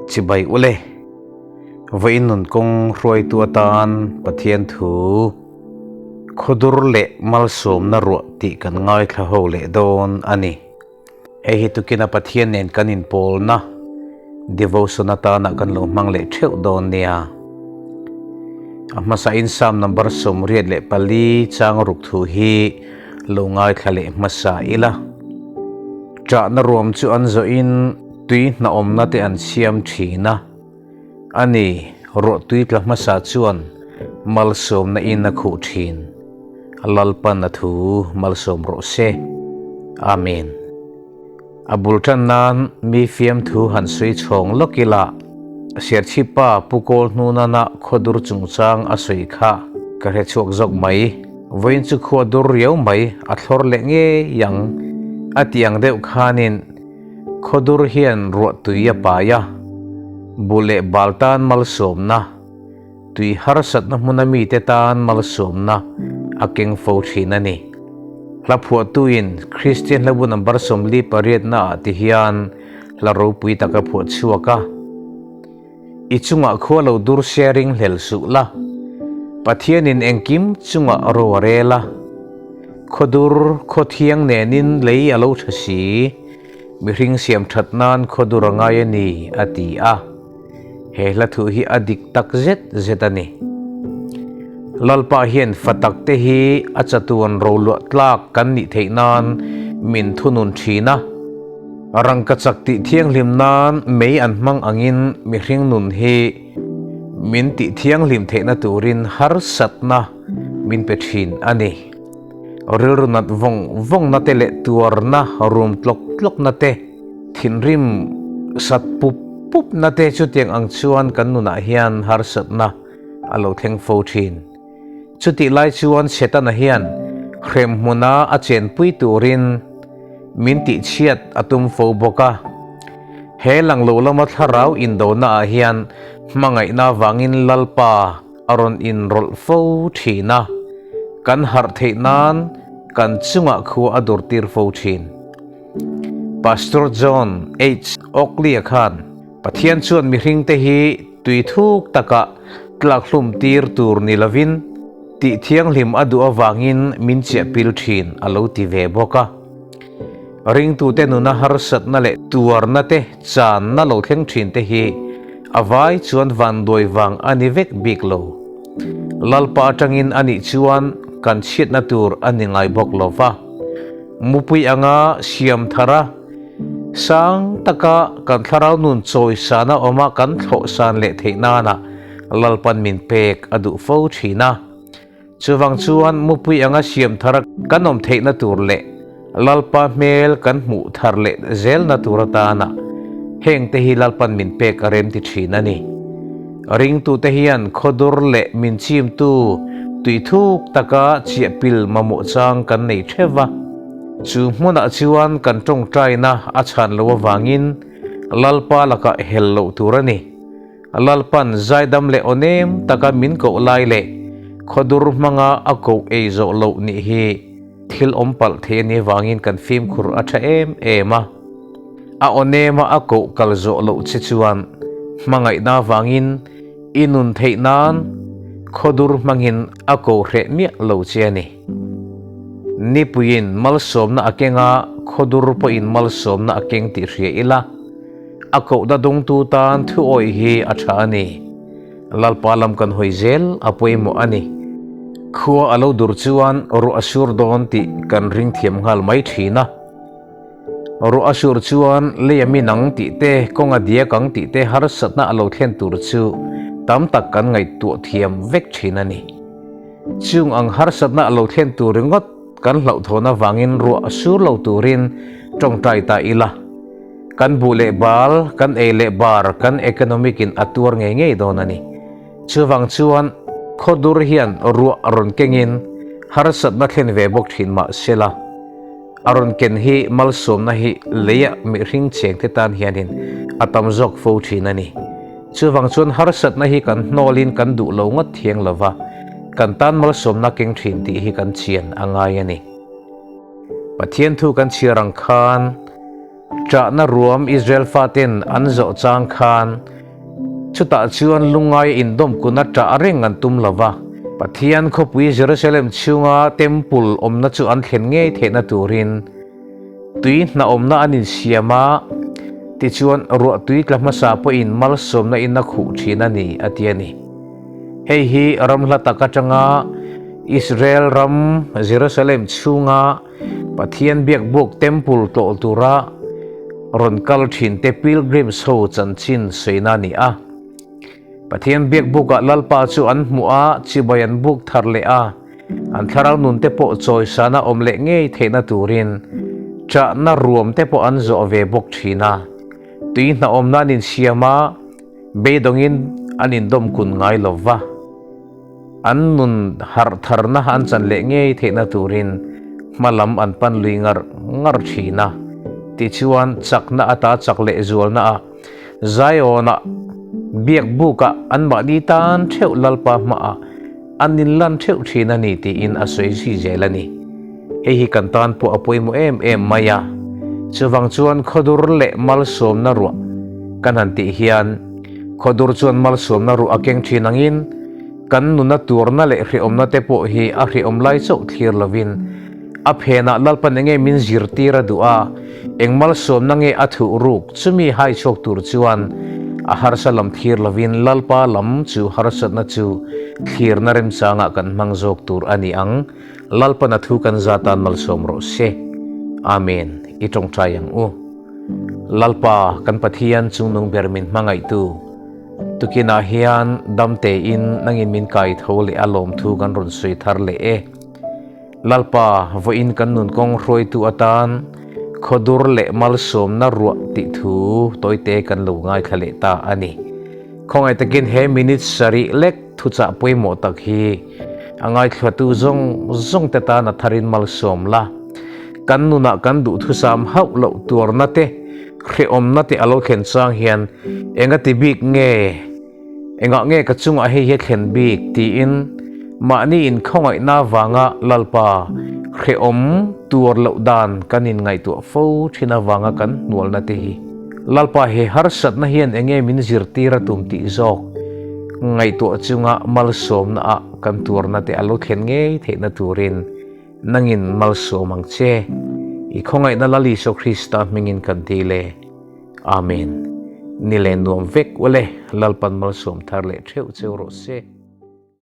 Chibai ule. Vawiin nun kawng hruaitu atan Pathian thu khawdur leh malsawmna ruah tih kan ngaithla ho leh dawn a ni. Hei hi tukina Pathian nen kan inpawlna devotion atana kan lo hmang leh theuh dawn nia. A hmasain Psalm number 84 chang ruk thu hi lo ngaithla leh hmasa ila. Ṭahna ruam chu an zawhin tui hnawmna te an siam thin a. A ni, ruah tui tla hmasa chuan malsawmna in a khuh thin. Lalpan a thu malsawm rawh se. Amen. A bul tan nan mi fiamthu han sawi chhawng lawk ila, Serchhip pa Pu Kawl hnunana khawdur chungchang a sawi kha ka hre chhuak zawk mai. Vawiin chu khua dur riau mai a thlawr leh ngei ang a tih ang deuh khanin khawdur hian ruah tui a pai a, bu leh bal tan malsawmna, tui harsatna hmuna mite tan malsawmna a keng fo thin a ni. Hla phuahtuin Kristian hlabu number 48 naah ti hian hla ropui tak a phuah chhuak a. I chungah khua lo dur sharing hlel suh la, Pathianin engkim chungah ro a rel a, khawdur khaw thiang nenin lei a lo tha si, mihring siam that nan khawdur a ngai a ni, a ti a. He hla thu hi a dik tak zet zet a ni. Lalpa hian fa tak te hi a chatuan roluah tlak kan nih theih nan min thunun thin a. Rangkachak tih thianghlim nan mei an hmang angin mihring nun hi min tih thianghlim theihna turin harsatna min pe thin a ni. Rilru nat vawng vawngna te leh tuarna rum tlawk tlawkna te, thinrim sat pup pupna te chutiang ang chuan kan nunah hian harsatna a lo thleng fo thin. Chutih lai chuan Setana hian hrem hmuna a chenpui turin min tihchhiat a tum fo bawk a. He lang lo lama thlarau indonaah hian hmangaihna vangin Lalpa a rawn inrawlh fo thin a, kan harh theih nan kan chungah khua a durtir fo thin. Pastor John H. Oakley-a khan Pathian chuan mihringte hi tui thuk taka tlak hlum tir tur ni lovin tih thianghlim a duh avangin min chiah pil thin a lo ti ve bawk a. Ringtute nuna harsatna leh tuarna te channa lo thleng thin te hi a vai chuan vanduai vang a ni vek bik lo. Lalpa atangin a nih chuan kan chhiatna tur a ni ngai bawk lo va. Mupui anga siam thar a, Sang taka kan thlarau nun chawisana awma kan thlawhsan leh theih nana Lalpan min pek a duh fo thin a. Chuvang chuan mupui anga siam thar kan awm theihna tur leh Lalpa hmel kan hmuh thar leh zelna tur atana hengte hi Lalpan min pek a rem ti thin a ni. Ringtute hian khawdur leh min chimtu tuithuk taka chiahpil mamawh chang kan nei theuh va. Chu hmunah chuan kan tawngtaina a chhan loh avangin Lalpa lakah hel loh tur a ni. Lalpan zaidam leh awnem taka min koh lai leh khawdur hmanga a koh ei zawh loh nih hi thil awm palh thei a nih avangin kan fimkhur a tha em em a. A awnema a koh kal zawh loh che chuan hmangaihna avangin i nun theih nan khawdur hmangin a koh hreh miah lo che a ni. Nipuiin malsawmna a keng a, khawdur pawhin malsawmna a keng tih hria ila, a kohna dawngtu tan thu awih hi a tha a ni. Lalpa lam kan hawi zel a pawimawh a ni. Khua a lo dur chuan ruah a sur dawn tih kan ring thiam nghal mai thin a. Ruah a sur chuan lei a min ang tih te, kawng a diak ang tih te harsatna a lo thlen tur chu tam tak kan ngaihtuah thiam vek thin a ni. Chung ang harsatna a lo thlen tur ringawt kan hlauhthawn avangin ruah a sur lo turin tawngtai ta ila. Kan buh leh bal, kan ei leh bar, kan economic in a tuar ngei ngei dawn a ni. Chuvang chuan khawdur hian ruah a rawn kengin harsatna thlen ve bawk thin mah sela, a rawn ken hi malsawmna hi leia mihring chengte tan hianin a tam zawk fo thin a ni. Chuvang chuan harsatna hi kan hnawlin kan duh lo ngawt thiang lo va, kan tan malsawmna keng thin tih hi kan chian a ngai a ni. Pathian thu kan chhiar ang khan, ṭahna ruam Israel faten an zawh chang khan. Chutah chuan lungngai indawm kuna ṭah reng an tum lo va, Pathian khawpui Jerusalem chhunga Temple awmna chu an thlen ngei theihna turin tui hna awmna an insiam a, tichuan ruah tui tla hmasa pawhin malsawmna in a khuh ṭhin a ni, a ti a ni. Hei hi ram hla tak aṭanga Israel ram Jerusalem chhunga Pathian biakbuk Temple tlawh tura rawn kal thinte pilgrims ho chanchin sawina a ni a. Pathian biakbukah Lalpa chu an hmuh a, chibai an buk thar leh a, an thlarau nunte pawh chawisana awm leh ngei theihna turin chahna ruamte pawh an zawh ve bawk thin a. Tui hnahawmna an insiam a, beidawngin an indawm kun ngai lo va. An nun harh tharna an chan leh ngei theihna turin hma lam an pan lui ngar ngar thin a. Tichuan, chakna ata chak leh zualna ah Zion-ah biak bukah anmahni tan theuh Lalpa hmaah an inlan theuh thin a ni tiin a sawi zui zel a ni. Hei hi kan tan pawh a pawimawh em em mai a. Chuvang chuan khawdur leh malsawmna ruah kan han tih hian Khawdur chuan malsawmna ruh a keng thin angin kan nuna tuarna leh hrehawmna te pawh hi a hrehawm lai chauh thlir lovin a phenah Lalpan enge min zirtir a duh a, eng malsawmna nge a thuh ruk chumi hai chhuak tur chuan a harsa lam thlir lovin Lalpa lam chu harsatna chu thlirna remchangah kan hmang zawk tur a ni ang. Lalpan a thu kan za tan malsawm rawh se. Amen. I tawngtai ang u. Lalpa kan Pathian chungnung ber min hmangaihtu, tukinah hian dam tein nangin min kai tho leh a lawmthu kan rawn sawi thar leh e. Lalpa, vawiin kan nun kawng hruaitu atan khawdur leh malsawmna ruah tih thu tawite kan lo ngaithla leh ta a ni. Khawngaih takin he minute sarih lek thuchah pawimawh tak hi a ngaithluatu zawng zawng te tan a tharin malsawm la. Kan nunah kan duhthusam hauh loh tuarna te, hrehawmna te a lo thlen chang hian enga ti bik nge, engah nge ka chungah hei hi a thlen bik tiin mahni inkhawngaihna avanga Lalpa hrehawm tuar loh dan kan inngaihtuah fo thin avanga kan hnualna te hi Lalpa he harsatna hian enge min zirtir a tum tih zawk ngaihtuah chunga malsawmna ah kan tuarna te a lo thlen ngei theihna turin nangin malsawm ang che. I khawngaihna Lal Isua Krista hmingin kan ti le. Amen. Ni leh nuam vek ule, Lalpan malsawm thar leh theuh cheu rawh se.